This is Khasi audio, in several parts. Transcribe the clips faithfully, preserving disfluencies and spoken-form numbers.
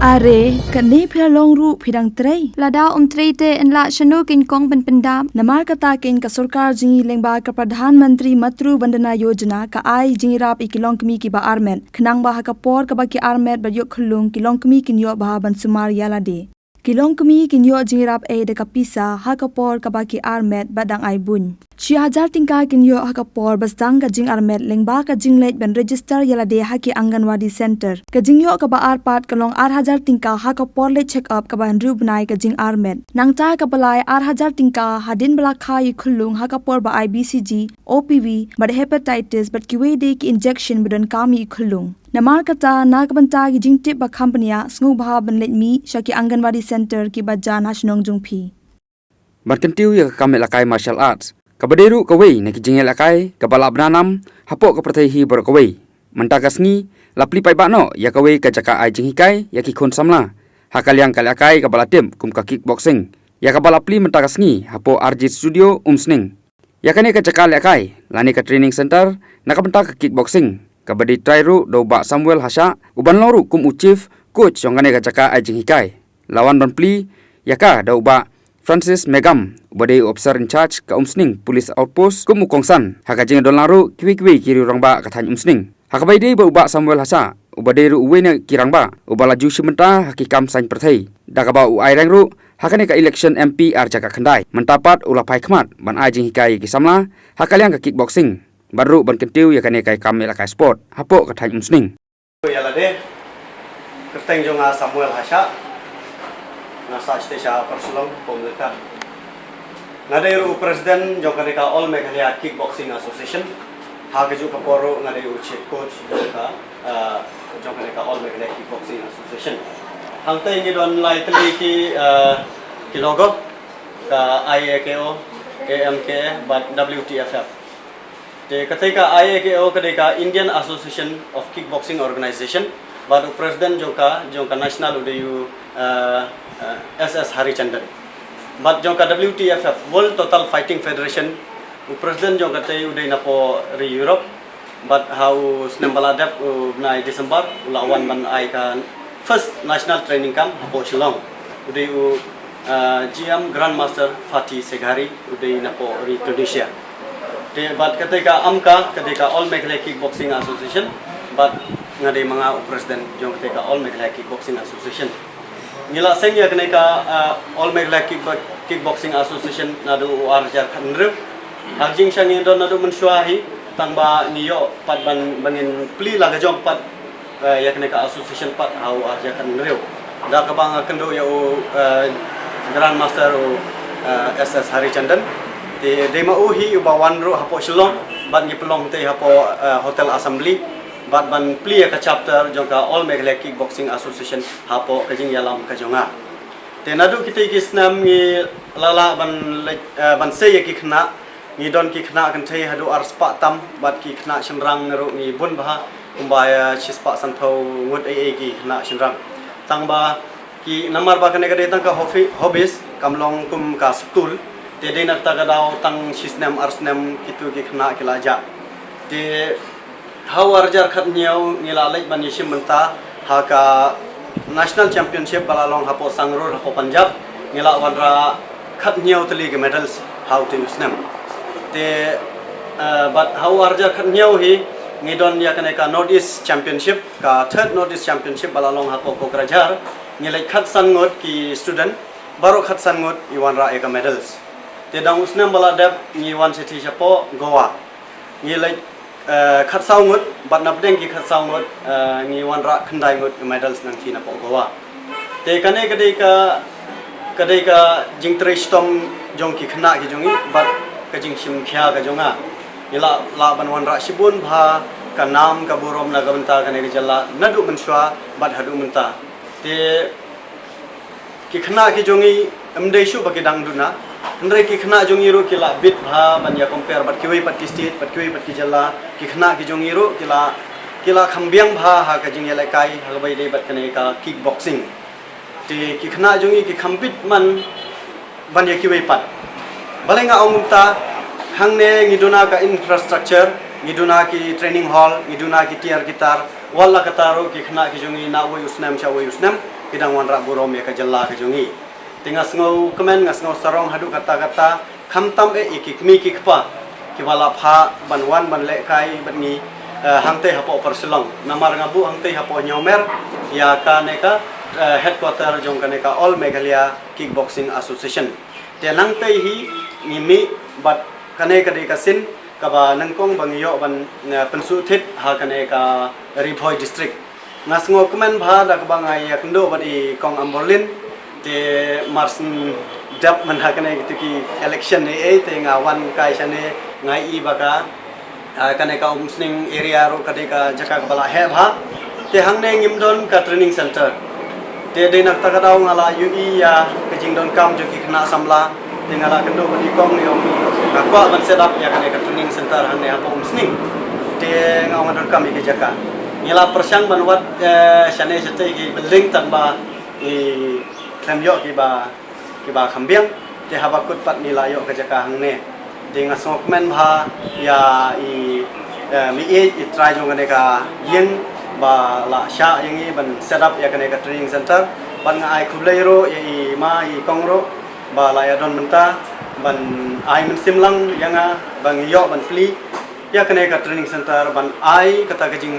Are, kane phi la long ruh phi dang trei. Lada um trei te yn lah shano kein kong ban pyndap. Namar kata kein ka sorkar jong ngi lyngba ka Pradhan Mantri Matru Vandana Yojana ka ai jingïarap ïa ki longkmie kiba armet. Khnang ba ha ka por kaba ki armet bad ïoh khyllung, ki longkmie kin ïoh bha ban sumar ïa lade. Ki longkmie kin ïoh jingïarap ei da ka pisa ha ka por kaba ki armet bad dang ai buiñ. Shi hajar tyngka kin ïoh ha ka por ba sdang ka jingarmet lyngba ka jingleit ban register ïa lade ha ki Anganwadi Center. Ka jingïoh kaba ar pat ka long ar hajar tyngka ha ka por leit check up kaba hynriew bnai ka jingarmet. Nangta kaba lai ar hajar tyngka hadien ba la kha ïa i khyllung ha ka por ba ai B C G, O P V, bad hepatitis bad kiwei de ki injection ba donkam ïa i khyllung. Namar kata, na ka bynta ki jingtip ba kham bniah, sngewbha ban leit mih sha ki Anganwadi Center kiba jan ha shnong jong phi. Ban kyntiew ïa ka kam ïalehkai martial arts, kaba dei ruh kawei na ki jingïalehkai kaba la bna nam hapoh ka pyrthei hi baroh kawei. Mynta ka sngi la plie paidbah noh ïa kawei ka jaka ai jinghikai ïa ki khun samla ha ka liang ka lehkai kaba la tip kum ka kickboxing, ïa kaba la plie mynta ka sngi hapoh R J Studio, Umsning. Ïa kane ka jaka lehkai lane ka training center na ka bynta ka kickboxing, kaba dei trai ruh da u Bah Samuel Hashah, uban long ruh kum u chief coach jong kane ka jaka ai jinghikai, la wan ban plie ïa ka da u Bah Francis Megam, uba dei u officer in charge ka Umsning Police Outpost, kum u kongsan ha ka jingdon lang ruh kiwei kiwei ki riew rangbah ka thaiñ Umsning. Ha kaba ïadei bad u Bah Samuel Hashah, uba dei ruh uwei na ki rangbah uba la ju shim bynta ha ki kam saiñ pyrthei, da kaba u aireng ruh ha kane ka election M P ar hajar khatkhyndai. Mynta pat u la phai khmat ban ai jinghikai ïa ki samla ha ka liang ka kickboxing, bad ruh ban kyntiew ïa kane ka kam ïalehkai sport hapoh ka thaiñ Umsning. Ïa lade, kyrteng jong nga Samuel Hashah, nga sah shatei sha Upper Shillong, Pom Leka. Nga dei ruh u president jong kane ka All Meghalaya Kickboxing Association. Ha kajuh ka por ruh nga dei u chief coach jong ka, ah, jong kane ka All Meghalaya Kickboxing Association. Hangtei ngi don lai tylli ki, ah, ki logo, ka I A K O, A M K A, bad W T F F. Te katei ka I A K O ka dei ka Indian Association of Kickboxing Organization, bad u president jong ka, jong ka national u dei u, eh, eh, S S Harichandan. Bad jong ka W T F F, World Total Fighting Federation, u president jong katei u dei napoh ri Europe. Bad ha u snem ba la dep, u bnai December, u la wan ban ai ka first national training camp hapoh Shillong. U dei u, ah, G M Grandmaster Fatih Seghari, u dei napoh ri Tunisia. Te bad katei ka A M K A, katei ka All Meghalaya Kickboxing Association, bad nga dei ma nga u president jong katei ka All Meghalaya Kickboxing Association. Ngi la seng ïa kane ka, ah, All Meghalaya Kickbo-, Kickboxing Association naduh u ar hajar khathynriew. Ha ka jingshah ngi don naduh mynshuwa hi, tang ba ngi ïoh pat ban, ban ngin plie la ka jong pat, eh, ïa kane ka association pat ha u ar hajar khathynriew. Da kaba nga kynduh ïa u, eh, Grandmaster u, eh, S S Harichandan. Te dei ma u hi uba wan ruh hapoh Shillong, bad ngi pynlong tei hapoh, eh, Hotel Assembly, bad ban plie ïa ka chapter jong ka All Meghalaya Kickboxing Association hapoh ka jingïalam ka jong nga. Te naduh kitei ki snem ngi la lah ban leit, eh, ban sei ïa ki khynnah, ngi don ki khynnah kynthei haduh ar spah tam, bad ki khynnah shynrang ruh ngi bun bha, kumba, eh, shi spah sanphew ngut ei ei ki khynnah shynrang. Tang ba ki namar ba kane ka dei tang ka hobby, hobbies, kam long kum ka skul, te dei na kata ka daw tang shi snem ar snem kitu ki khynnah ki la jah. Te ha u ar hajar khathynñiew ngi la leit ban ïashim bynta ha ka National Championship ba la long hapoh Sangrur hapoh Punjab, ngi la wanrah khathynñiew tylli ki medals ha utei u snem. Te, eh, bad ha u ar hajar khathynñiew hi ngi don ïa kane ka North East Championship, ka third North East Championship ba la long hapoh Kokrajhar, ngi leit khatsan ngut ki student, baroh khatsan ngut ngi wanrah ïa ka medals. Te dang u snem ba la dep ngi wan shatei shapoh Goa. Ngi leit, eh, khatsaw ngut, bad napdeng ki khatsaw ngut, eh, ngi wanrah khyndai ngut medals nangta napoh Goa. Te kane ka dei ka, ka dei ka jingtrei shitom jong ki khynnah ki jong ngi, bad ka jingshim khia ka jong nga. Ngi la lah ban wanrah shibun bha ka nam ka burom na ka bynta kane ka jylla naduh mynshuwa bad haduh mynta. Te ki khynnah ki jong ngi ym dei shuh ba ki dang duna. Hynrei ki khynnah jong ngi ruh ki la bit bha ban ïa compare bad kiwei pat ki state, bad kiwei pat ki jylla. Ki khynnah ki jong ngi ruh ki la, ki la kham biang bha ha ka jingïalehkai ha kaba ïadei bad kane ka kickboxing. Te ki khynnah jong ngi ki kham bit man ban ïa kiwei pat. Balei nga ong kumta, hangne ngi duna ka infrastructure, ngi duna ki training hall, ngi duna ki tiar ki tar, Wat la katta ruh ki khynnah ki jong ngi na uwei u snem sha uwei u snem ki dang wanrah burom ïa ka jylla ka jong ngi. Te nga sngewkmen, nga sngewsarong haduh katta katta, khamtam eh ïa ki kmie ki kpa kiba la phah ban wan ban lehkai bad ngi, eh, hangtei hapoh Upper Shillong. Namar nga buh hangtei hapoh Hynñiewmer ïa kane ka, eh, headquarter jong kane ka All Meghalaya Kickboxing Association. Te nangtei hi ngi mih bad kane ka dei ka sien kaba nyngkong ba ngi ïoh ban, eh, pynsuhthit ha kane ka Ri Bhoi District. Nga sngewkmen bha da kaba nga ïakynduh bad i Kong Amborlin, te mar shu dep mynta kane kitu ki election ei ei te nga wan kai shane, nga i ba ka, ah, kane ka Umsning area ruh ka dei ka jaka kaba la heh bha. Te hangne ngim don ka training center. Te dei na kata ka daw nga la ïohi ïa ka jingdonkam jong ki khynnah samla. Te nga la kynduh bad i Kong, i ong nga kwah ban set up ïa kane ka training center hangne hapoh Umsning. Te nga ong nga donkam ïa ka jaka. Ngi la pyrshang ban wad, eh, shane shatei ki building tang ba ngi khlem ïoh kiba, kiba kham biang. Te haba kut pat ngi la ïoh ka jaka hangne. Te nga sngewkmen bha ïa i, eh, mei ïeit, i trai jong kane ka ïing ba la shah ïa ngi ban set up ïa kane ka training center. Bad nga ai khublei ruh ïa i ma i Kong ruh ba la ïa don mynta ban ai mynsiem lang ïa nga ba ngi ïoh ban plie ïa kane ka training center ban ai kata ka jing,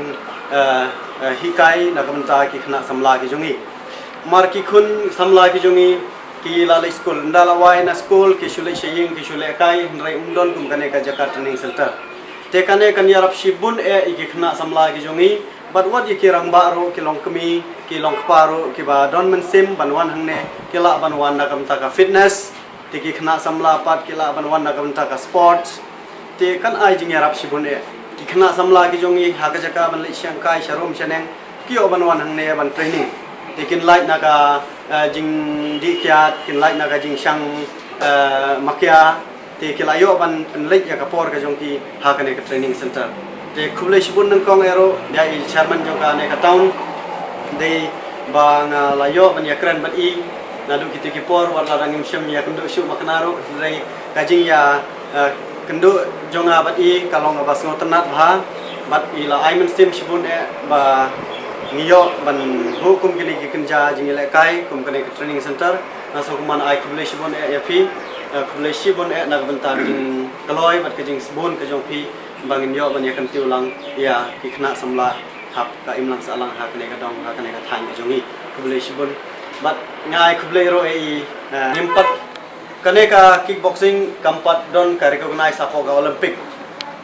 eh, eh, hikai na ka bynta ki khynnah samla ki jong ngi. Mar ki khun samla ki jong ngi ki la leit skul, ynda la wai na skul ki shu leit sha ïing ki shu lehkai, hynrei um don kum kane ka jaka training center. Te kane kan ïarap shibun eh ïa ki khynnah samla ki jong ngi, bad wat ïa ki rangbah ruh, ki longkmie, ki longkpa ruh kiba don mynsiem ban wan hangne, ki lah ban wan na ka bynta ka fitness. Te ki khynnah samla pat ki lah ban wan na ka bynta ka sports. Te kan ai jingïarap shibun eh. Ki khynnah samla ki jong ngi ha ka jaka ban leit shangkai sharum shaneng, ki ïoh ban wan hangne ban training. Te kin lait na ka, eh, jingdih kiad, kin lait na ka jingshang, eh, makia. Te ki la ïoh ban pynleit ïa ka por ka jong ki ha kane ka training center. Te khublei shibun nyngkong eh ruh ïa i chairman jong kane ka town. Dei ba nga la ïoh ban ïakren bad i naduh kito ki por, wat la dang ngim shym ïakynduh shuh ma kane ruh, hynrei ka jingïa, eh, kynduh jong nga bad i ka long kaba sngewtynnat bha, bad i la ai mynsiem shibun eh ba ngi ïoh ban buh kum kine ki kynja jingïalehkai kum kane ka training center. Nga sngewkmen ai khublei shibun eh ïa phi, eh, khublei shibun eh na ka bynta ka jingkloi bad ka jingsbun ka jong phi ba ngin ïoh ban ïakyntiew lang ïa ki khynnah samla hap ka imlang sahlang ha kane ka dong, ha kane ka thaiñ ka jong ngi. Khublei shibun. Bad nga ai khublei ruh ïa i, eh, ngim pat, kane ka kickboxing kam pat don ka recognize hapoh ka Olympic.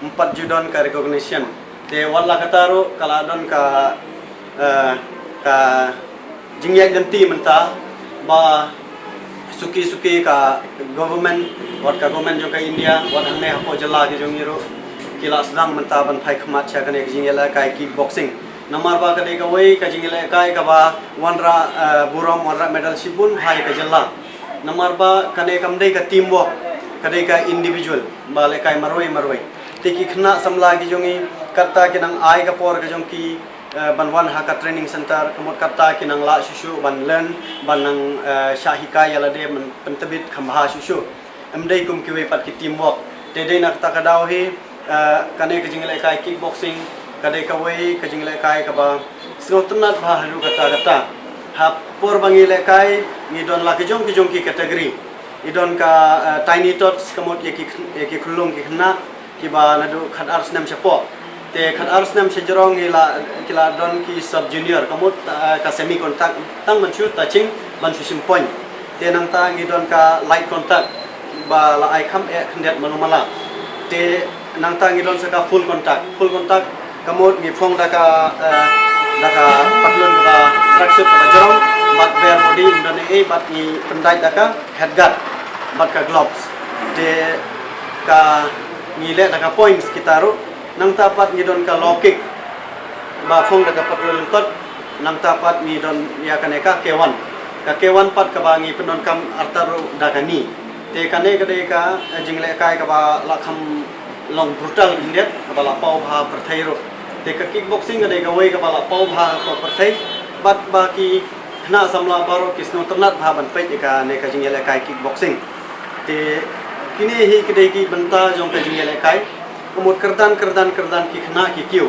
Ngim pat ju don ka recognition. Te wat la kata ruh ka la don ka, eh, ka jingïaid lynti mynta ba suki suki ka government, wat ka government jong ka India, wat hangne hapoh jylla ki jong ngi ruh, ki la sdang mynta ban phai khmat sha kane ka jingïalehkai kickboxing. Namar ba ka dei kawei ka jingïalehkai kaba wanrah, eh, burom, wanrah medal shibun bha ïa ka jylla. Namar ba kane kam dei ka teamwork, ka dei ka individual ba lehkai marwei marwei. Te ki khynnah samla ki jong ngi, kata ki nang ai ka por ka jong ki, eh, ban wan ha ka training center, ka mut kata ki nang lah shuh shuh ban learn, ban nang, eh, shah hikai ïa lade, ban pyntbit kham bha shuh shuh. Em dei kum kiwei pat ki teamwork. Te dei na kata ka daw hi, eh, kane ka jingïalehkai kickboxing ka dei kawei ka jingïalehkai kaba sngewtynnat bha haduh katta katta. Ha por ba ngi lehkai ngi don la ki jong ki jong ki category. Ngi don ka, eh, tiny tots, ka mut ïa ki, ïa ki khyllung ki khynnah kiba naduh khatar snem shapoh. Te khatar snem shajrong ngi la, ki la don ki sub junior, ka mut, eh, ka semi contact, tang ban shu touching, ban shu shim point. Te nangta ngi don ka light contact ba la ai kham eh khyndiat mano mala. Te nangta ngi don sa ka full contact. Full contact ka mut ngi phong da ka, eh, da ka patlun kaba tracksuit kaba jrong, bad bare body, ngi don eh bad ngi pyndait da ka head guard bad ka gloves. Te ka ngi leh da ka points kita ruh. Nangta pat ngi don ka low kick ba phong da ka patlun lyngkot. Nangta pat ngi don ïa kane ka K one. Ka K one pat kaba ngi pyndonkam artat ruh da ka knee. Te kane ka dei ka, eh, jinglehkai kaba la kham long brutal khyndiat, kaba la paw bha pyrthei ruh. Te ka kickboxing ka dei kawei kaba la paw bha ha ka pyrthei. Bad ba ki khynnah samla baroh ki sngewtynnat bha ban peit ïa kane ka jingïalehkai kickboxing. Te kine hi ki dei ki bynta jong ka jingïalehkai. Ka mut kyrdan, kyrdan, kyrdan ki khynnah ki kiew.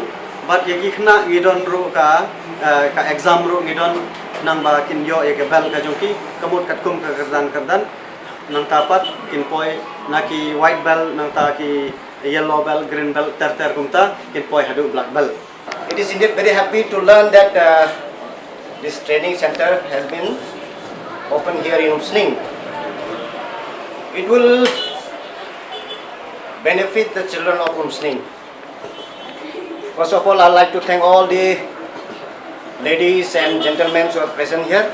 Bad ïa ki khynnah ngi don ruh ka, eh, ka exam ruh ngi don, nang ba kin ïoh ïa ka belt ka jong ki, ka mut katkum ka kyrdan kyrdan, nangta pat kin poi na ki white belt, nangta ki yellow belt, green belt, ter ter kumta, kin poi haduh black belt. It is indeed very happy to learn that, uh, this training center has been opened here in Umsning. It will benefit the children of Umsning. First of all, I'd like to thank all the ladies and gentlemen who are present here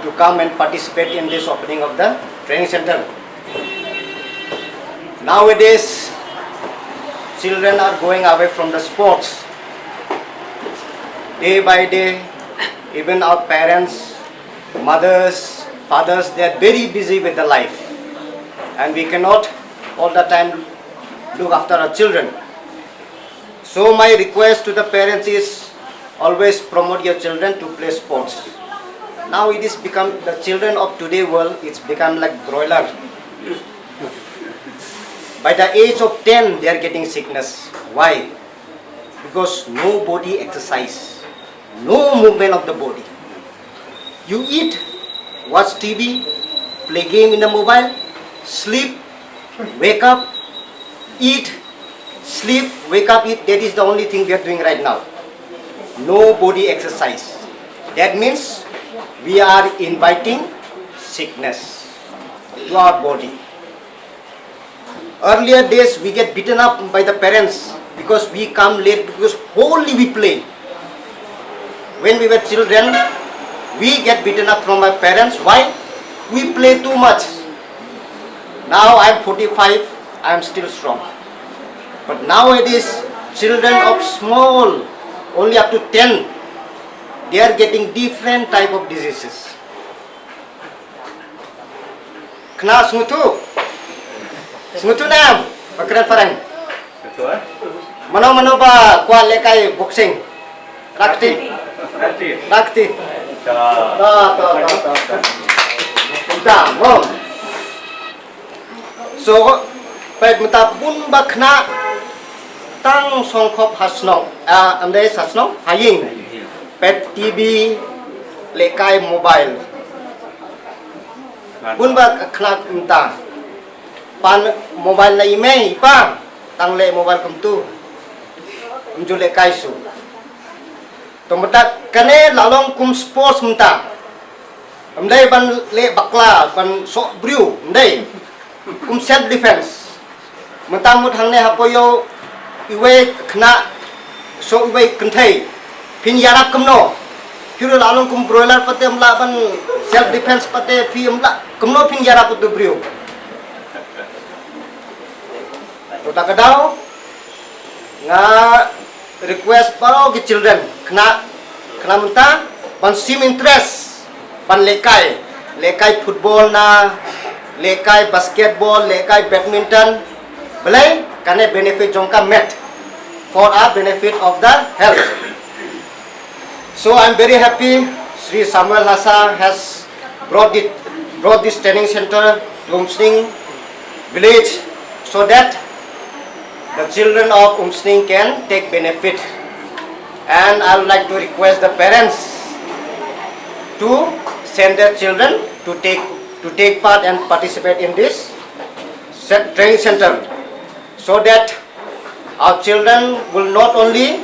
to come and participate in this opening of the training center. Nowadays, children are going away from the sports. Day by day, even our parents, mothers, fathers, they are very busy with the life. And we cannot all the time look after our children. So my request to the parents is always promote your children to play sports. Now it is become, the children of today world, it's become like broiler. By the age of ten, they are getting sickness. Why? Because no body exercise, no movement of the body. You eat, watch T V, play game in the mobile, sleep, wake up, eat, sleep, wake up, eat. That is the only thing we are doing right now. No body exercise. That means we are inviting sickness to our body. Earlier days, we get beaten up by the parents because we come late, because only we play. When we were children, we get beaten up from our parents. Why? We play too much. Now I'm forty-five, I'm still strong. But nowadays, children of small, only up to ten, they are getting different type of diseases. Khynnah sngewthuh. Sngewthuh nam? Ba kren phareng. Sngewthuh, eh? Mano mano ba kwah lehkai boxing? Rakti. Rakti. Rakti. Ta. Ta, ta, ta, ta, ta. Ta, mom. So, peit mynta bun ba khynnah tang song khop ha shnong, ah, ym dei ha shnong, ha ïing. Peit T V, lehkai mobile. Bun ba khynnah mynta pan mobile na i mei i pa, tang leh mobile kumtu. Ym ju lehkai shuh. To mynta kane la long kum sports mynta. Ym dei ban leh bakla, ban shoh briew, ym dei. Kum self defense. Mynta mut hangne hapoh ïew iwei khynnah shoh iwei kynthei. Phin ïarap kumno? Phi ruh la long kum broiler pat te ym lah ban self defense pat te phi ym lah. Kumno phin ïarap uto u briew? To ta ka daw nga request baroh ki children, khynnah, khynnah mynta ban shim interest ban lehkai, lehkai football na, lehkai basketball, lehkai badminton. Balei? Kane benefit jong ka met, for a benefit of the health. So I'm very happy Sri Samuel Hasa has brought it, brought this training center to Umsning village so that the children of Umsning can take benefit. And I would like to request the parents to send their children to take, to take part and participate in this set-, training center so that our children will not only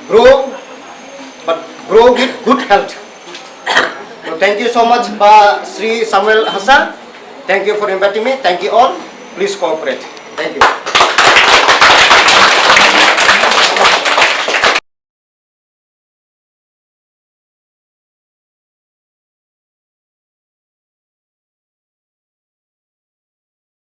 grow, but grow with good health. So thank you so much, Bah Sri Samuel Hasa. Thank you for inviting me. Thank you all. Please cooperate. Thank you.